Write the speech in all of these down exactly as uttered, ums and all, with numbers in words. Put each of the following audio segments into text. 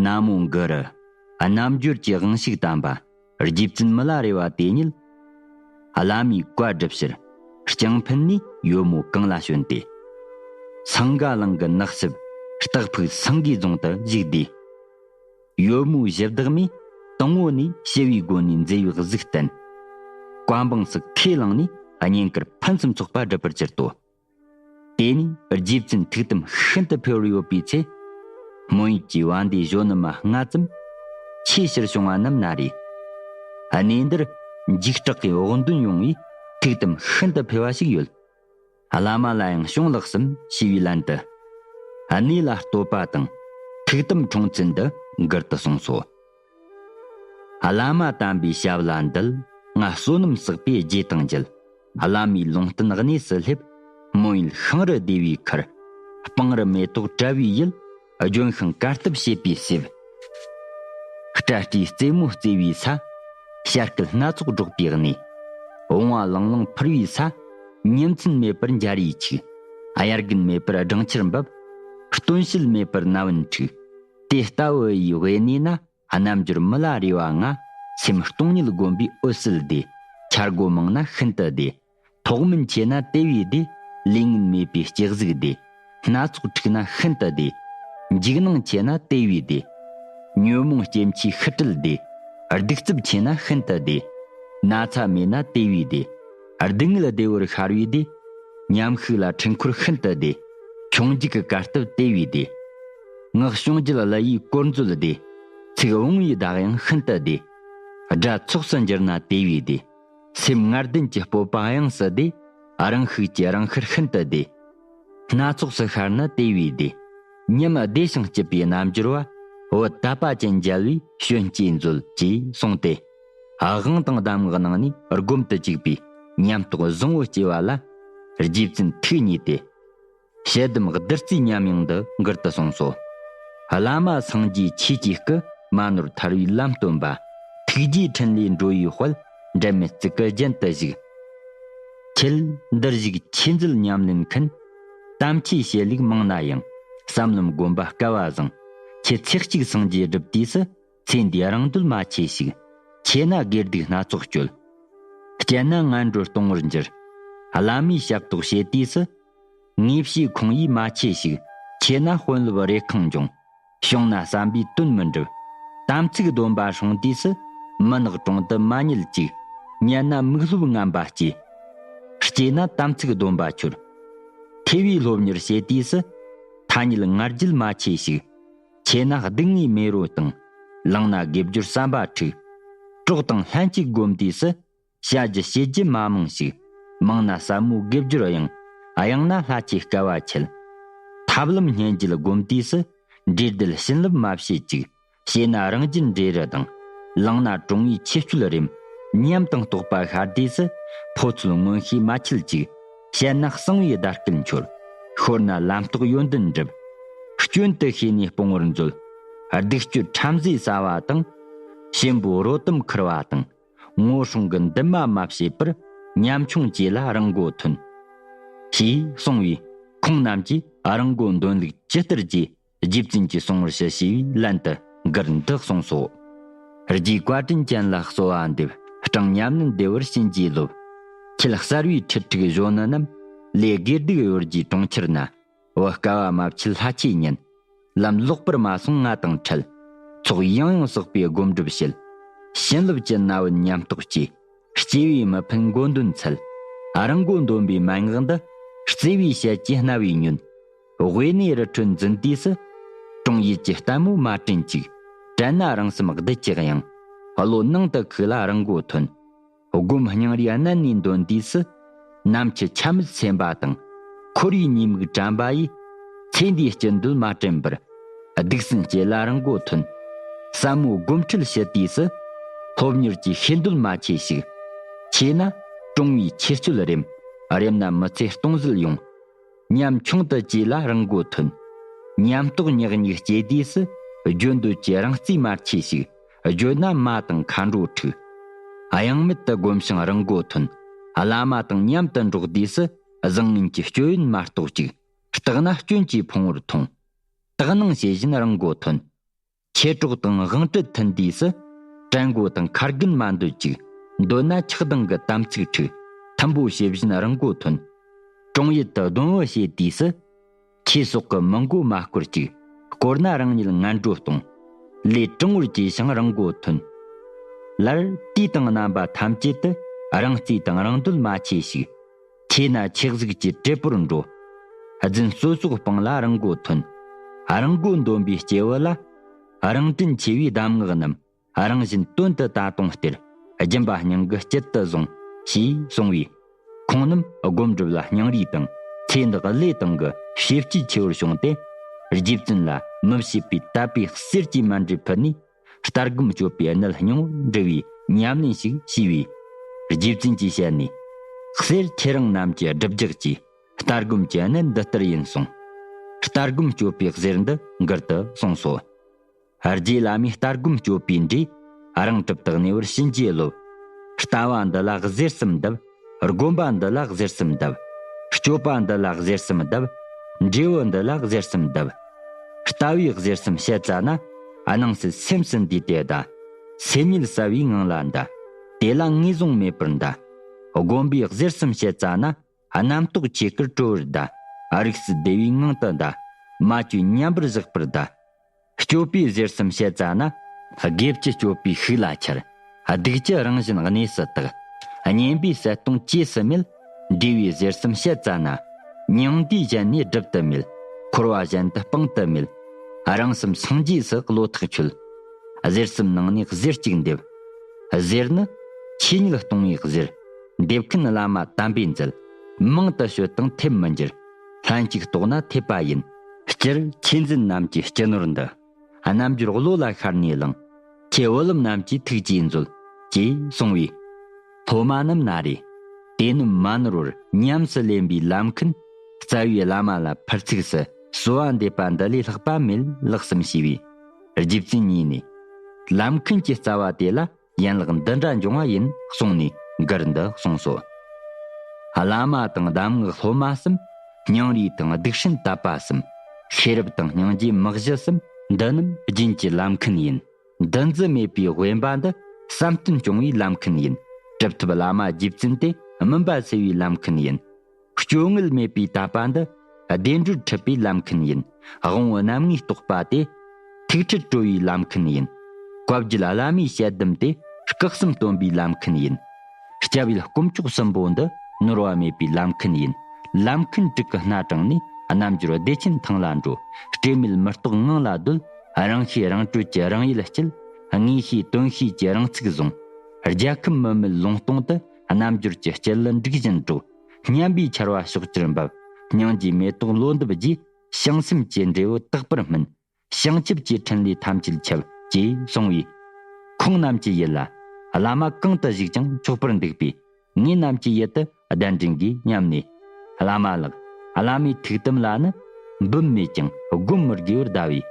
ན་མོ་གུ་རུ། རྣལ་འབྱོར་གྱི་དབང་ཕྱུག་དམ་པ་རྗེ་བཙུན་མི་ལ་རས་པ་དེ་ཉིད། བླ་མའི་བཀའ་སྒྲུབ་ཕྱིར་ལྕང་ཕན་ནས་ཡོལ་མོ་གངས་ལ་བྱོན་ཏེ། སིངྒ་གླིང་གི་ནགས་གཤིབ་སྟག་ཕུག་སེང་གེ་རྫོང་དུ་བཞུགས་ཏེ། ཡོལ་མོའི་གཞི་བདག་མས་དང་པོ་ནས་ཞི་བའི་སྒོ་ནས་མཛེས་པའི་གཟུགས་བསྟན། བཀའ་འབངས་སུ་ཁས་བླངས་ནས་བསྙེན་བཀུར་ཕུན་སུམ་ཚོགས་པ་བསྒྲུབ་པར་གྱུར་ཏོ། དེ་ནས་རྗེ་བཙུན་ཐུགས་དམ་ཤིན་ཏུ་འཕེལ་བར་ཡོད་པའི་ཚེ། སྨོན་ཡུལ་གྱི་བན་དེ་གཞོན་ནུ་མ་ལྔ་ཙམ་ཆེས་ཕྱིར་བྱུང་བ་རྣམས་ན་རེ། གནས་འདིར་འཇིགས་སྐྲག་གི་འོག་འདོན་ཡོང་བས་ཐུགས་དམ་ཤིན་ཏུ་འཕེལ་བ་ཞིག་ཡོད། བླ་མ་ལ་ཡང་བྱུང་ལགས་སམ་ཞེས་པའི་ལན་དུ། གནས་ལ་བསྟོད་པ་དང་ཐུགས་དམ་འཁྲུངས་ཚུལ་འདི་མགུར་དུ་གསུངས་སོ། བླ་མ་དམ་པའི་ཞབས་ལ་འདུད། ང་བསོད་ནམས་བསགས་པའི་རྗེས་དང་མཇལ། བླ་མའི་ལུང་བསྟན་གནས་སུ་སླེབས། སྨོན་ཡུལ་ཤིང་རི་སྡེ་བའི་ཁར། སྤང་རི་མེ་ཏོག་བཀྲ་བའི་ཡུལ། ལྗོན་ཤིང་གར་སྟབས་བྱེད་པའི་གསེབ། སྐྲ་སྤྲེའུ་རྩེ་མོ་རྩེ་བའི་ས། བྱ་སྐད་སྣ་ཚོགས་སྒྲོག་པའི་གནས། བུང་བ་ལང་ལང་འཕུར་བའི་ས། ཉིན་མཚན་མེད་པར་འཇའ་རིས་འཁྱུག། དབྱར་དགུན་མེད་པར་སྦྲང་ཆར་འབབ། སྟོན་དཔྱིད་མེད་པར་ན་བུན་འཁྲིགས། དེ་ལྟ་བུ་ཡི་དབེན་གནས་ན། རྣལ་འབྱོར་མི་ལ་རས་པ་ང་། སེམས་སྟོང་ཉིད་བསྒོམ་པའི་འོད་གསལ་བདེ། འཆར་སྒོ་མང་ན་ཤིན་ཏུ་བདེ། ཐོག་མུན་ཆེ་ན་དེ་བས་བདེ། ལས་ངན་མེད་པའི་སྐྱེ་གཟུགས་བདེ། སྣ་ཚོགས་འཁྲུགས་ན་ཤིན་ཏུ་བདེ། འཇིགས་སྣང་ཆེ་ན་དེ་བས་བདེ། ཉོན་མོངས་སྐྱེ་མཆེད་ཤི་བྲལ་བདེ། གདུག་རྩུབ་ཆེ་ན་ཤིན་ཏུ་བདེ། ན་ཚ་མེད་ན་དེ་བས་བདེ། སྡུག་བསྔལ་བདེ་བར་ཤར་བས་བདེ། ཉམས་ཤིག་ལ་འཕྲུལ་འཁོར་ཤིན་ཏུ་བདེ། ཁྱུང་འཇུག་གི་གར་སྟབས་དེ་བས་བདེ། ངག་བྱུང་རྒྱུད་གླུ་ཡི་གོར་མཛོད་བདེ། ཚིག་བུང་བའི་བརྡ་དབྱངས་ཤིན་ཏུ་བདེ། སྒྲ་ཚོགས་སུ་འགྱུར་ན་དེ་བས་བདེ། སེམས་ལྔ་ལྡན་གྱི་སྤོབས་པ་དབྱངས་སུ་བདེ། རང་ཤུགས་ཀྱི་རང་ཤར་ཤིན་ཏུ་བདེ། སྣ་ཚོགས་སུ་ཤར་ན་དེ་བས་བདེ། ཉམས་བདེ་ཞིང་སྐྱིད་པའི་རྣལ་འབྱོར་བ། བུ་དད་པ་ཅན་མཇལ་བས་བྱོན་སྐྱེས་མཛོད་ཅེས་གསུངས་ཏེ། དབང་དང་གདམས་ངག་གནང་ནས་སྒོམ་དུ་བཅུག་པའི་ཉམས་རྟོགས་བཟང་བོ་སྐྱེ་བ་ལ། རྗེ་བཙུན་ཐུགས་མཉེས་ཏེ། ཞལ་གདམས་བདུད་རྩིའི་ཉམས་དབྱངས་འདི་མགུར་དུ་གསུངས་སོ། བླ་མ་སངས་རྒྱས་ཆོས་ཀྱི་སྐུ། མ་ནོར་ཐར་བའི་ལམ་སྟོན་པ། ཐུགས་རྗེའི་ཕྲིན་ལས་འགྲོ་བའི་དཔལ། འབྲལ་མེད་གཙུག་གི་རྒྱན་དུ་བཞུགས། ཁྱེད་འདིར་བཞུགས་ཆོས་མཛད་ཉམས་ལེན་མཁན། དམ་ཆོས་བྱེད་ལུགས་མང་ན་ཡང་། བསམ་ལམ་སྒོམ་པ་སྐལ་བ་བཟང་། ཁྱེད་ཚེ་གཅིག་སངས་རྒྱས་སྒྲུབ་དུས་སུ། ཚེ་འདིའི་རང་འདོད་མ་ཆེ་ཞིག། ཆེ་ན་དགེ་སྡིག་སྣ་ཚོགས་སྤྱོད། སྐྱེ་ན་ངན་འགྲོར་ལྟུང་བར་འགྱུར། བླ་མའི་ཞབས་ཏོག་བྱེད་དུས་སུ། ངེས་ཤེས་ཁོང་ཡིས་མ་ཆེ་ཞིག། ཆེ་ན་དཔོན་སློབ་རེ་ཁང་འབྱུང་། བྱུང་ན་བསམ་པའི་དོན་མི་འགྲུབ། དམ་ཚིག་སྡོམ་པ་སྲུང་དུས་སུ། མི་ནག་གྲོང་དུ་མ་ཉལ་ཅིག། ཉལ་ན་མིག་སློབ་ངན་པ་སྐྱེ། སྐྱེས་ན་དམ་ཚིག་སྡོམ་པ་འཆོར། ཐེ་བའི་སློབ་གཉེར་བྱེད་དུས་སུ། ཐ་སྙད་ང་རྒྱལ་མ་ཆེ་ཞིག། ཆེ་ན་སྡུག་བསྔལ་མེ་རོ་དང་། ལངས་ན་དགེ་སྦྱོར་བསམ་པ་འཁྲུགས། གྲོགས་དང་ལྷན་ཅིག་སྒོམ་དུས་སུ། བྱ་རྒྱུ་བྱེད་རྒྱུ་མ་མང་ཞིག། མང་ན་ཟབ་མོའི་དགེ་སྦྱོར་གཡེང་། གཡེང་ན་ལྷ་ཆོས་སྐལ་བ་ཆད། ཐབས་ལམ་སྙན་བརྒྱུད་སྒོམ་དུས་སུ། འབྲས་དུལ་བྱིན་རླབས་མ་བྱེད་ཅིག། བྱེད་ན་རང་རྒྱུད་འབྲས་རུ་ལྡང་། ལངས་ན་གྲོང་བའི་ཆོས་སྤྱོད་རེམ། ཉམས་དང་རྟོགས་པ་ཤར་དུས་སུ། ཕོ་ཚོད་མངོན་ཤེས་མ་ཆེལ་ཅིག། བཤད་ན་གསང་བའི་བརྡ་སྐད་འཆོར། ཤོར་ན་ལམ་རྟོགས་ཡོན་ཏན་འགྲུབ། སྐྱོན་དུ་ཤེས་ནས་སྤོང་བར་མཛོད། སྡིག་སྤྱོད་ཁྲམ་ཟས་ཟ་བ་དང་། གཤིན་པོའི་རོ་དམ་འཁུར་བ་དང་། ངོ་སྲུང་གི་འདུན་མ་མ་བྱེད་པར། ཉམ་ཆུང་བཅས་ལ་རང་མགོ་ཐོན། ཞེས་གསུངས་པས། ཁོང་རྣམས་ཀྱིས་རང་མགོ་འདོན་ལུགས་ཇི་ལྟར་བགྱི། རྗེ་བཙུན་གྱིས་གསུང་བར་ཞུ་ཞེས་པའི་ལན་དུ་མགུར་འདི་གསུངས་སོ། རྗེ་བཀའ་དྲིན་ཅན་ལ་གསོལ་བ་འདེབས། སྤྲང་ཉམས་ལེན་བདེ་བར་བྱིན་གྱིས་རློབས། ཁྱེད་གསར་བའི་ཁྲིད་ཕྲུག་གཞོན་ནུ་རྣམས། ལས་དགེ་སྡིག་གཡོ་སྒྱུའི་གྲོང་ཁྱེར་ན། བུ་དཀའ་བ་མ་ཕྱིད་ལྷ་ཆོས་ཉན། ལམ་ལོག་པར་མ་སོང་ང་དང་འཕྲད། ཚོགས་ཡང་ཡང་བསགས་པའི་སྒོམ་སྒྲུབ་བྱེད། བྱིན་རླབས་ཀྱི་ན་བུན་ཉམས་རྟོགས་བྱེད། སྐྱེ་བས་མི་ཕན་མགོ་འདོན་འཚལ། རང་མགོ་འདོན་པའི་མན་ངག་འདི། བརྩེ་བའི་ཞལ་གྱིས་རྣ་བས་ཉོན། དབེན་གནས་རི་ཁྲོད་འཛིན་དུས་སུ། དྲུང་ཡིད་ཀྱི་ལྟད་མོ་མ་དྲན་ཅིག། དྲན་ན་རང་སེམས་བདུད་ཀྱི་གཡང་། བློ་ནང་དུ་ཁུག་ལ་རང་མགོ་ཐོན། སྒོམ་སྙིང་རུས་གནད་ནས་འདོན་དུས་སུ། ནམ་འཆི་ཆ་མེད་སེམས་པ་དང་། འཁོར་བའི་ཉེས་དམིགས་དྲན་པ་ཡིས། ཚེ་འདིའི་སྐྱིད་འདོད་མ་དྲན་པར། སྡིག་སྲིན་སྐྱེ་ལ་རང་མགོ་ཐོན། ཟབ་མོའི་སྒོམ་ཁྲིད་བྱེད་དུས་སུ། སློབ་གཉེར་གྱི་ཤེས་འདོད་མ་ཆེ་ཞིག། ཆེ་ན་གྲོང་བའི་ཆོས་སྤྱོད་རེམ། རེམ་ན་མི་ཚེ་སྟོང་ཟད་ཡོང་། ཉམ་ཆུང་དུ་སྐྱེས་ལ་རང་མགོ་ཐོན། ཉམས་རྟོགས་ཉག་ཉིག་སྐྱེ་དུས་སུ། བརྗོད་འདོད་ཀྱི་རང་རྩིས་མར་ཆེ་ཞིག། བརྗོད་ན་མ་དང་མཁའ་འགྲོ་འཁྲུག། གཡེང་མེད་དུ་སྒོམ་ཞིང་རང་མགོ་ཐོན། བླ་མ་དང་མཉམ་དུ་འགྲོགས་དུས་སུ། བཟང་ངན་གྱི་སྤྱོད་ཡོན་མ་རྟོགས་ཅིག། བརྟགས་ན་སྐྱོན་གྱིས་ཕུང་བར་མཐོང་། དག་སྣང་བྱེད་བཞིན་རང་མགོ་ཐོན། མཆེད་གྲོགས་དང་དབང་ཁྲིད་མཐུན་དུས་སུ། བྲན་མགོ་དང་ཁ་རྒན་མ་འདོད་ཅིག་འདོད་ན་ཆགས་སྡང་གི་དམ་ཚིག་འཁྲུག་མཐུན་པོ་བྱེད་བཞིན་རང་མགོ་ཐོན། དྲུང་ཡུལ་དུ་གདོང་བུ་བྱེད་དུས་སུ། ཁྱེད་སོག་གི་མི་མགོ་མ་སྐོར་ཅིག་སྐོར་ན་རང་ཉིད་ངན་འགྲོ་གཏོང་། ལས་དྲང་བོར་གྱིས་ཤིང་རང་མགོ་ཐོན། ལར་དུས་དང་རྣམ་པ་ཐམས་ཅད་དུ། རང་རྩིས་དང་རང་འདོད་མ་ཆེ་ཞིག་ཁྱེད་ན་ཆེ་གཟུགས་ཀྱི་བྲེལ་པོར་འགྲོ། རྫུན་གསོད་སོགས་སྤང་ལ་རང་མགོ་ཐོན། རང་མགོ་འདོན་པའི་སྐྱེས་བུ་ལ། རང་དྲིན་ཆེ་བའི་གདམས་ངག་རྣམས། རང་བཞིན་དོན་དུ་ད་དུང་སྟེར། སྦྱིན་པ་སྙིང་གི་དཀྱིལ་དུ་བཟུང་། ཞེས་གསུངས་པས། ཁོང་རྣམས་སྒོམ་སྒྲུབ་ལ་སྙིང་རུས་དང་། ཚེ་འདི་ལས་དང་གི་ཤེས་བྱའི་ཆེ་བར་བྱུང་སྟེ། རྗེ་བཙུན་ལ་མི་བྱེད་པའི་དད་པའི་གསེར་གྱི་མཎྜལ་ཕུལ་ནས། ལྟ་སྒོམ་སྤྱོད་པའི་གནད་སྙིང་བོར་འདྲི་བའི་ཉམས་ལེན་ཞིག་བྱས་པས། རྗེ་བཙུན་གྱི་ཞལ་ནས། གསེར་ཁྱེད་རང་རྣམས་ཀྱི་སྒྲུབ་རྒྱག་གྱིས། ལྟ་སྒོམ་གྱི་གནད་འདི་ལྟར་ཡིན་གསུངས། ལྟ་སྒོམ་སྤྱོད་པའི་གསེར་འདི་མགུར་དུ་གསུངས་སོ། རྗེ་བླ་མའི་ལྟ་སྒོམ་སྤྱོད་པའི་འབྲས། རང་གྲུབ་ཏུ་གནས་པར་བྱིན་གྱིས་རློབས། ལྟ་བ་འདི་ལ་གཟེར་གསུམ་གདབ། སྒོམ་པ་འདི་ལ་གཟེར་གསུམ་གདབ། སྤྱོད་པ་འདི་ལ་གཟེར་གསུམ་གདབ། འབྲས་བུ་འདི་ལ་གཟེར་གསུམ་གདབ། ལྟ་བའི་གཟེར་གསུམ་བཤད་ཙ་ན། སྣང་སྲིད་སེམས་སུ་འདུས་ཏེ་གདའ། སེམས་ཉིད་གསལ་བའི་ངང་ལ་འདའ། དེ་ལ་ངོས་བཟུང་མེད་པར་འདའ། སྒོམ་པའི་གཟེར་གསུམ་བཤད་ཙ་ན། རྣམ་རྟོག་ཆོས་སྐུར་གྲོལ་བར་གདའ། རིགས་སུ་བདེ་བའི་ངང་དུ་གདའ། མ་བཅོས་མཉམ་པར་བཞག་པར་གདའ། སྤྱོད་པའི་གཟེར་གསུམ་བཤད་ཙ་ན། དགེ་བཅུ་སྤྱོད་པའི་ཤུགས་ལ་འཆར། སྡིག་བཅུ་རང་བཞིན་གནས་སུ་དག། གཉེན་པོའི་གསལ་སྟོང་བཅོས་སུ་མེད། འབྲས་བུའི་གཟེར་གསུམ་བཤད་ཙ་ན། མྱང་འདས་གཞན་ནས་སྒྲུབ་ཏུ་མེད། འཁོར་བ་གཞན་དུ་སྤང་དུ་མེད། རང་སེམས་སངས་རྒྱས་སུ་བློ་ཐག་ཆོད། གཟེར་གསུམ་ནང་ནས་གཟེར་གཅིག་འདེབས། གཟེར་ནི་ཆོས་ཉིད་སྟོང་བའི་གཟེར། འདེབས་མཁན་བླ་མ་དམ་པས་མཛད། མང་དུ་ཤོད་དང་ཐེབས་མི་འགྱུར། ལྷན་ཅིག་རྟོགས་ན་ཐེབས་པ་ཡིན། སྤྱིར་ཆོས་འཛིན་རྣམས་ཀྱི་སྤྱི་ནོར་འདི། རྣམ་འགྱུར་བློ་ལ་ཤར་ནས་བླངས། ཁྱེད་བུ་ལམ་རྣམས་ཀྱི་ཐུགས་ཀྱིས་མཛོད། ཅེས་གསུངས་པས། སློབ་མ་རྣམས་ན་རེ། དེ་རྣམས་མ་ནོར་བར་ཉམས་སུ་ལེན་པའི་ལམ་མཁན། རྩ་བའི་བླ་མ་ལ་ཕུར་ཚུགས་སུ་གསོལ་བ་འདེབས་པ་འདི་ལས་ལྷག་པ་མེད་ལགས་སམ་ཞུས་པས། རྗེ་བཙུན་ཉིད་ནས། ལམ་མཁན་གྱི་རྩ་བ་དེ་ལ། ཡན་ལག་འདི་འདྲ་འབྱུང་བ་ཡིན་གསུངས་ནས་མགུར་འདི་གསུངས་སོ། བླ་མ་དང་གདམས་ངག་སློབ་མ་གསུམ། སྙིང་རུས་དང་གདུགས་ཤིང་དད་པ་གསུམ། ཤེས་རབ་དང་སྙིང་རྗེ་མི་གཞི་གསུམ། འདི་རྣམས་རྒྱུན་གྱི་ལམ་མཁན་ཡིན། འདུ་འཛི་མེད་པའི་དབེན་པ་འདི། བསམ་གཏན་སྐྱོང་བའི་ལམ་མཁན་ཡིན། གྲུབ་ཐོབ་བླ་མ་རྗེ་བཙུན་ཏེ། སྨིན་པ་སེལ་བའི་ལམ་མཁན་ཡིན། སྐྱོ་ངལ་མེད་པའི་དད་པ་འདི། བདེ་འགྲོར་འཁྲིད་པའི་ལམ་མཁན་ཡིན། དབང་པོ་རྣམ་ལྔའི་རྟོགས་པ་སྟེ། ཐུགས་ཁྲལ་གྲོལ་བའི་ལམ་མཁན་ཡིན། བཀའ་བརྒྱུད་བླ་མའི་དཔྱད་སྡོམ་སྟེ། སྐུ་གསུམ་སྟོན་པའི་ལམ་མཁན་ཡིན། སྐྱབས་ཡུལ་དཀོན་མཆོག་གསུམ་པོ་འདི། ནོར་བ་མེད་པའི་ལམ་མཁན་ཡིན། ལམ་མཁན་དྲུག་གི་སྣ་དྲངས་ནས། རྣལ་འབྱོར་བདེ་ཆེན་ཐང་ལ་འགྲོ། སྤྲོས་མེད་མི་རྟོག་ངང་ལ་སྡོད། རང་ཤེས་རང་གྲོལ་གྱི་རང་ཡུལ་སྐྱེད། དངོས་ཤེས་དོན་ཤེས་ཀྱི་རང་ཚུགས་བཟུང་། རྒྱལ་ཁམས་མི་མེད་ལུང་སྟོང་དུ། རྣལ་འབྱོར་གྱི་སྤྱི་ལ་འགྲིག་བཞིན་འགྲོ། སྙན་པའི་ཆར་བ་ཕྱོགས་བཅུར་འབབ། སྙིང་རྗེའི་མེ་ཏོག་ལོ་འདབ་རྒྱས། བྱང་སེམས་ཀྱི་འབྲས་བུ་རྟག་པར་སྨིན། བྱང་ཆུབ་ཀྱི་འཕྲིན་ལས་ཐམས་ཅད་ཁྱབ། ཅེས་གསུངས་པས། ཁོང་རྣམས་ཀྱི་ཡུལ་ལ། བླ་མ་གང་དུ་བཞུགས་ཀྱང་ཆོག་པར་འདུག་པས། ངེད་རྣམས་ཀྱི་ཡུལ་དུ་གདན་འདྲེན་དགོས་སྙམ་ནས། བླ་མ་ལགས། བླ་མའི་ཐུགས་དམ་ལ་ནི། འབུམ་མེད་ཀྱང་སྒོམ་མི་དགོས་པར་གདའ་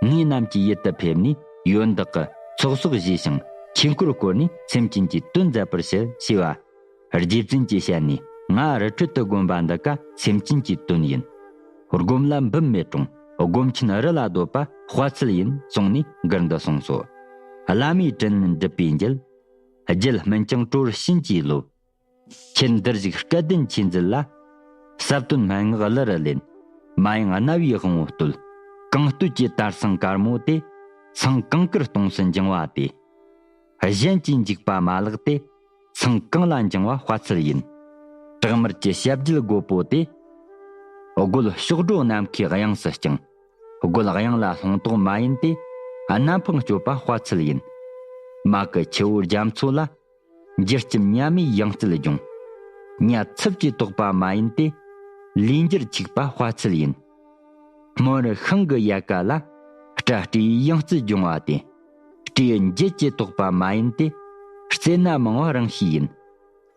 བས། ངེད་རྣམས་ཀྱི་ཡུལ་དུ་ཕེབས་ནས། ཡོན་བདག་གི་ཚོགས་གསོག་བཞེས་ཤིང་། ཆོས་འཁོར་བསྐོར་ནས། སེམས་ཅན་གྱི་དོན་མཛད་པར་ཞུ། ཞེས་པ། རྗེ་བཙུན་གྱི་ཞལ་ནས། ང་རི་ཁྲོད་དུ་བསྒོམ་པ་འདི་ཀ་སེམས་ཅན་གྱི་དོན་ཡིན། སྒོམ་ལ་འབུམ་མེད་རུང་། སྒོམ་ཆེན་རི་ལ་འདོད་པ་དཔའ་ཚལ་ཡིན་གསུངས་ནས་མགུར་འདི་གསུངས་སོ། བླ་མའི་དྲིན་ལན་སྒྲུབ་པའི་འགྱེད། རྒྱལ་སྨིན་ཀྱང་གྲོལ་བྱིན་གྱིས་རློབས། ཁྱེད་འདིར་བཞུགས་སྐལ་ལྡན་ཆོས་མཛད་ལ། ཟབ་དོན་སྨྲེ་སྔགས་གླུ་རུ་ལེན། མ་ཡེངས་རྣ་བའི་དབང་པོ་གཏོད། གང་སྟོད་ཀྱི་དར་སང་དཀར་མོ་དེ། ཚང་གང་དཀར་སྟོང་སུ་འགྱིང་བ་དེ། གཞན་གྱིས་འཇིགས་པ་མ་ལགས་ཏེ། ཚང་གང་ལ་འགྱིང་བ་དཔའ་ཚལ་ཡིན། བྲག་དམར་གྱི་ཞབས་རྗེས་རྒོད་པོ་དེ། རྒོད་གཤོག་སྒྲོ་ནམ་མཁའི་དབྱངས་སུ་བརྐྱང་། རྒོད་དབྱངས་ལ་ལྷུང་དོགས་མ་ཡིན་ཏེ། གནམ་འཕང་གཅོད་པ་དཔའ་ཚལ་ཡིན། མ་གི་ཆུ་བོ་རྒྱ་མཚོ་ལ། འགྱུར་སྐྱེམས་ཉ་མའི་ཡང་རྩལ་སྦྱོང་། ཉ་འཚུབ་ཀྱིས་དོགས་པ་མ་ཡིན་ཏེ། ལས་འགྱུར་འཁྱུག་པ་དཔའ་ཚལ་ཡིན། སྨོན་རི་ཤིང་གི་ཡལ་ག་ལ། སྐྲ་སྤྲེའུའི་ཡང་རྩལ་སྦྱོང་བ་སྟེ། སྤྲེའུ་འགྱེད་ཀྱིས་དོགས་པ་མ་ཡིན་ཏེ། རྩེ་ན་མང་བ་རང་ཤེས་ཡིན།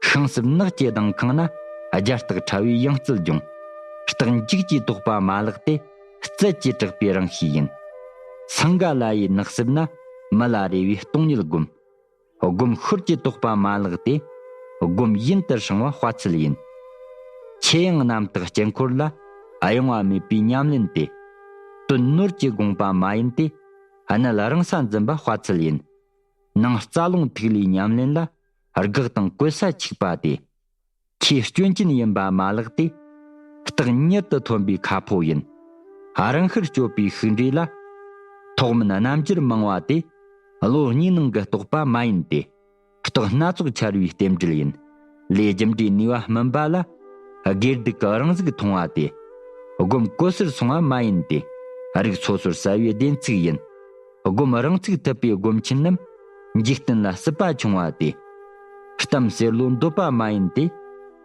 ཤིང་སྲུབས་ནགས་ཀྱི་ལྡིང་ཁང་ན། རྒྱ་སྟག་ཁྲ་བོའི་ཡང་རྩལ་སྦྱོང་། སྟག་འགྱིག་ཀྱིས་དོགས་པ་མ་ལགས་ཏེ། རྩལ་གྱིས་དྲེགས་པའི་རང་ཤེས་ཡིན། སིང་ག་ལ་ཡི་ནགས་སྲུབས་ན། མི་ལ་རས་པའི་སྟོང་ཉིད་སྒོམ། སྒོམ་ཤོར་གྱིས་དོགས་པ་མ་ལགས་ཏེ། སྒོམ་ཡུན་དུ་སྲིང་བ་དཔའ་ཚལ་ཡིན། ཆེ་ཡང་རྣམ་དག་དཀྱིལ་འཁོར་ལ། གཡེང་བ་མེད་པའི་ཉམས་ལེན་ཏེ། དོན་ནོར་གྱི་དགོངས་པ་མ་ཡིན་ཏེ། གནད་རང་ས་འཛིན་པ་དཔའ་ཚལ་ཡིན། ནང་རྩ་རླུང་ཐིག་ལེའི་ཉམས་ལེན་ལ་དགག་དང་བཀོད་ས་ཆིག་པ་སྟེ། ཁྱེད་སྐྱོན་ཅན་ཡིན་པ་མ་ལགས་ཏེ། རྟགས་མྱུར་དུ་ཐོན་པའི་ཁ་ཕོ་ཡིན། རང་ཤར་སྤྱོད་པའི་ཤུགས་འགྲོས་ལ། ཐོག་མིན་རྣམ་འགྱུར་མང་བ་སྟེ། བློ་གཉིས་ནང་གི་རྟོག་པ་མ་ཡིན་ཏེ། རྟགས་སྣ་ཚོགས་འཆར་བའི་རྟེན་འབྲེལ་ཡིན། ལས་རྒྱུ་འབྲས་ནུས་པ་སྨིན་པ་ལ། དགེ་སྡིག་གི་རང་གཟུགས་མཐོང་བ་སྟེ། སྒོམ་གོ་སར་སོང་བ་མ་ཡིན་ཏེ། རིགས་སོ་སོར་གསལ་བའི་བདེན་ཚིག་ཡིན། སྒོམ་རང་ཚུགས་ཐུབ་པའི་སྒོམ་ཆེན་རྣམས། འཇིག་རྟེན་ལ་སྲིད་པ་ཆུང་བ་སྟེ། གཏམ་ཟེར་ལོ་འདོད་པ་མ་ཡིན་ཏེ།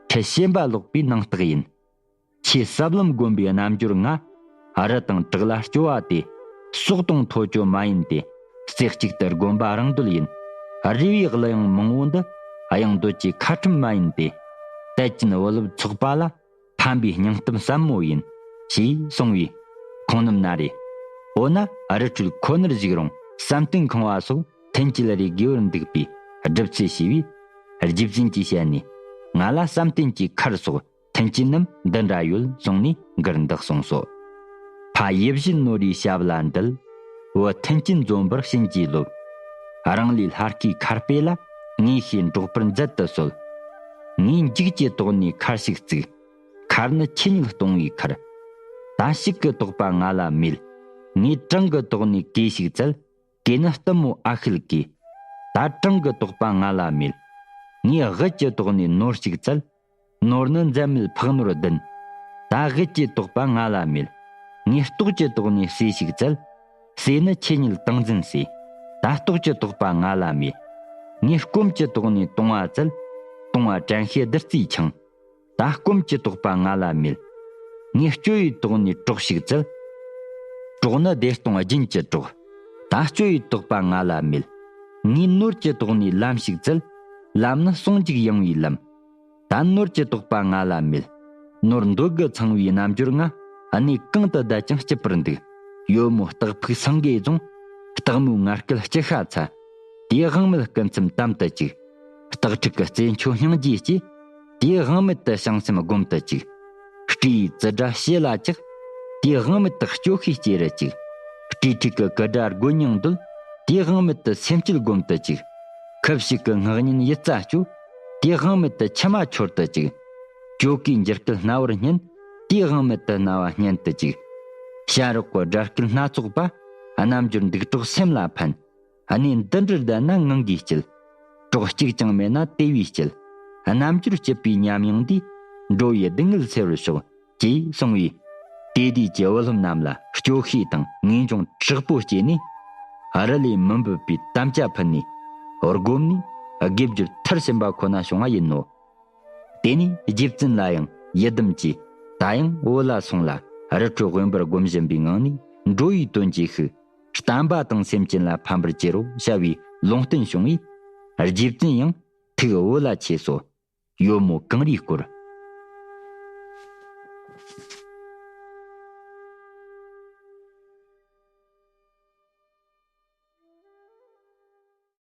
ཁྲི་ཞེན་པ་ལོག་པའི་ནང་རྟགས་ཡིན། ཆེས་ཟབ་ལམ་བསྒོམ་པའི་རྣལ་འབྱོར་ང་། རི་དང་བྲག་ལ་སྐྱོ་བ་སྟེ། སྲོག་དང་ཐོ་ཅོ་མ་ཡིན་ཏེ། རྩེ་གཅིག་ཏུ་བསྒོམ་པ་རང་འདོད་ཡིན། རེ་བའི་གླུ་དབྱངས་མང་བོ་འདི། དབྱངས་འདོད་ཀྱི་ཁ་ཁྲིམས་མ་ཡིན་ཏེ། དད་ཅན་བུ་སློབ་ཚོགས་པ་ལ། ཕན་པའི་སྙིང་གཏམ་ཟབ་མོ་ཡིན། ཞེས་གསུངས་པས། ཁོང་རྣམས་ན་རེ། འོ་ན་རི་ཁྲོད་ཁོ་ནར་བཞུགས་རུང་བསམ་གཏན་ཁང་བ་སོགས་ཐུན་སྐྱེལ་རེ་དགོས་པར་འདུག་པས་སྒྲུབ་ཚེ་ཞེས་པས། རྗེ་བཙུན་གྱིས་བཤད་ནས། ང་ལ་བསམ་གཏན་གྱི་མཁར་སོགས་ཐུན་སྐྱེལ་རྣམས་འདི་འདྲ་ཡོད་གསུངས་ནས་མགུར་འདི་གསུངས་སོ། ཕ་ཡིད་བཞིན་ནོར་བུའི་ཞབས་ལ་འདུད། བུ་ཐུན་སྐྱེལ་འཛོམས་པར་བྱིན་གྱིས་རློབས། རང་ལུས་ལྷ་སྐུའི་མཁར་དཔེ་ལ། ངེས་ཤེས་འགྲོགས་པར་མཛད་དུ་གསོལ། ངས་འཇིགས་ཀྱི་དོགས་ནས་མཁར་ཞིག་བརྩིགས། མཁར་ནི་ཆོས་ཉིད་སྟོང་པའི་མཁར། ད་ཞིག་གི་དོགས་པ་ང་ལ་མེད། ངས་གྲངས་ཀྱི་དོགས་ནས་གོས་ཤིག་བཙལ། གོས་ནི་གཏུམ་མོ་ཨ་ཤད་གོས། ད་གྲངས་ཀྱི་དོགས་པ་ང་ལ་མེད། ངས་དབུ་གྱི་དོགས་ནས་ནོར་ཞིག་བཙལ། ནོར་ནི་འཛད་མེད་ཕག་ནོར་བདུན། ད་དབུ་གྱི་དོགས་པ་ང་ལ་མེད། ངས་ལྟོགས་ཀྱི་དོགས་ནས་ཟས་ཤིག་བཙལ། ཟས་ནི་ཆོས་ཉིད་ཏིང་འཛིན་ཟས། ད་ལྟོགས་ཀྱི་དོགས་པ་ང་ལ་མེད། ངས་སྐོམ་གྱི་དོགས་ནས་བཏུང་བ་བཙལ། བཏུང་བ་དྲན་ཤེས་བདུད་རྩིའི་ཆང་། ད་སྐོམ་གྱི་དོགས་པ་ང་ལ་མེད། ངས་སྐྱོ་བའི་དོགས་ནས་གྲོགས་ཤིག་བཙལ། གྲོགས་ནི་བདེ་སྟོང་རྒྱུན་གྱི་གྲོགས། ད་སྐྱོ་བའི་དོགས་པ་ང་ལ་མེད། ངས་ནོར་གྱི་དོགས་ནས་ལམ་ཞིག་བཙལ། ལམ་ནི་ཟུང་འཇུག་ཡངས་པའི་ལམ། ད་ནོར་གྱི་དོགས་པ་ང་ལ་མེད། ནོར་འདོད་དགུ་ཚང་བའི་རྣལ་འབྱོར་ང་། གནས་གང་དུ་བསྡད་ཀྱང་སྐྱིད་པར་འདུག། ཡོལ་མོ་སྟག་ཕུག་སེང་གེ་རྫོང་། སྟག་མོའི་ངར་སྐད་ལྕི་ཤ་ཚ། དེའི་དབང་མེད་སྐུ་མཚམས་དམ་དུ་བཅུག། སྟག་ཕྲུག་གི་རྩེ་མཆོག་སྙིང་རྗེའི་སྐྱེས། དེའི་དབང་མེད་དུ་བྱང་སེམས་སྒོམ་དུ་བཅུག། སྤྲེའུའི་ཙི་སྒྲ་ཕྱི་ལ་བཅག། དེའི་དབང་མེད་དུ་སྐྱོ་ཤས་སྐྱེ་རུ་བཅུག། སྤྲེལ་ཕྲུག་གི་ཀི་སྒྲ་དགུ་སྙིང་འདོད། དེའི་དབང་མེད་དུ་སེམས་བསྐྱེད་སྒོམ་དུ་བཅུག། ཁུ་བྱུག་གི་སྔགས་ཉིན་ཡིད་རྩ་གཅོད། དེའི་དབང་མེད་དུ་མཆི་མ་འཆོར་དུ་བཅུག། ཇོ་ཀའི་འགྱུར་སྐད་རྣ་བར་སྙན། དེའི་དབང་མེད་དུ་རྣ་བ་སྙན་དུ་བཅུག། བྱ་རོག་གི་སྒྲ་སྐད་སྣ་ཚོགས་པ། རྣལ་འབྱོར་འདུག་གྲོགས་སེམས་ལ་ཕན། གནས་འདི་འདྲར་བསྡད་ན་ངང་གིས་སྐྱིད། གྲོགས་གཅིག་ཀྱང་མེད་ན་དེ་བས་སྐྱིད། རྣལ་འབྱོར་སྐྱིད་པའི་ཉམས་མྱོང་འདིས། འགྲོ་བའི་སྡུག་བསྔལ་སེལ་བར་ཤོག། ཅེས་གསུངས་པས། དེ་དུས་ཀྱི་བུ་སློབ་རྣམས་ལ་སྐྱོ་ཤས་དང་ངེས་འབྱུང་དྲག་པོ་སྐྱེས་ནས། རི་ལས་མི་འབོད་པའི་དམ་བཅའ་ཕུལ་ནས། སྒོམ་ནས་དགེ་སྦྱོར་མཐར་ཕྱིན་པ་ཁོ་ན་བྱུང་བ་ཡིན་ནོ། དེ་ནས་རྗེ་བཙུན་ལ་ཡང་ཡི་དམ་གྱིས། ད་ཡང་བོད་ལ་སོང་ལ། རི་ཁྲོད་དབེན་པར་སྒོམ་བཞིན་པའི་ངང་ནས། འགྲོ་བའི་དོན་གྱི་ཤུགས། བསྟན་པ་དང་སེམས་ཅན་ལ་ཕན་པར་བྱེད་རོགས། བྱ་བའི་ལུང་བསྟན་བྱུང་བས། རྗེ་བཙུན་ཡང་ཐུགས་བོད་ལ་ཆས་སོ། ཡོལ་མོ་གངས་རིའི་སྐོར།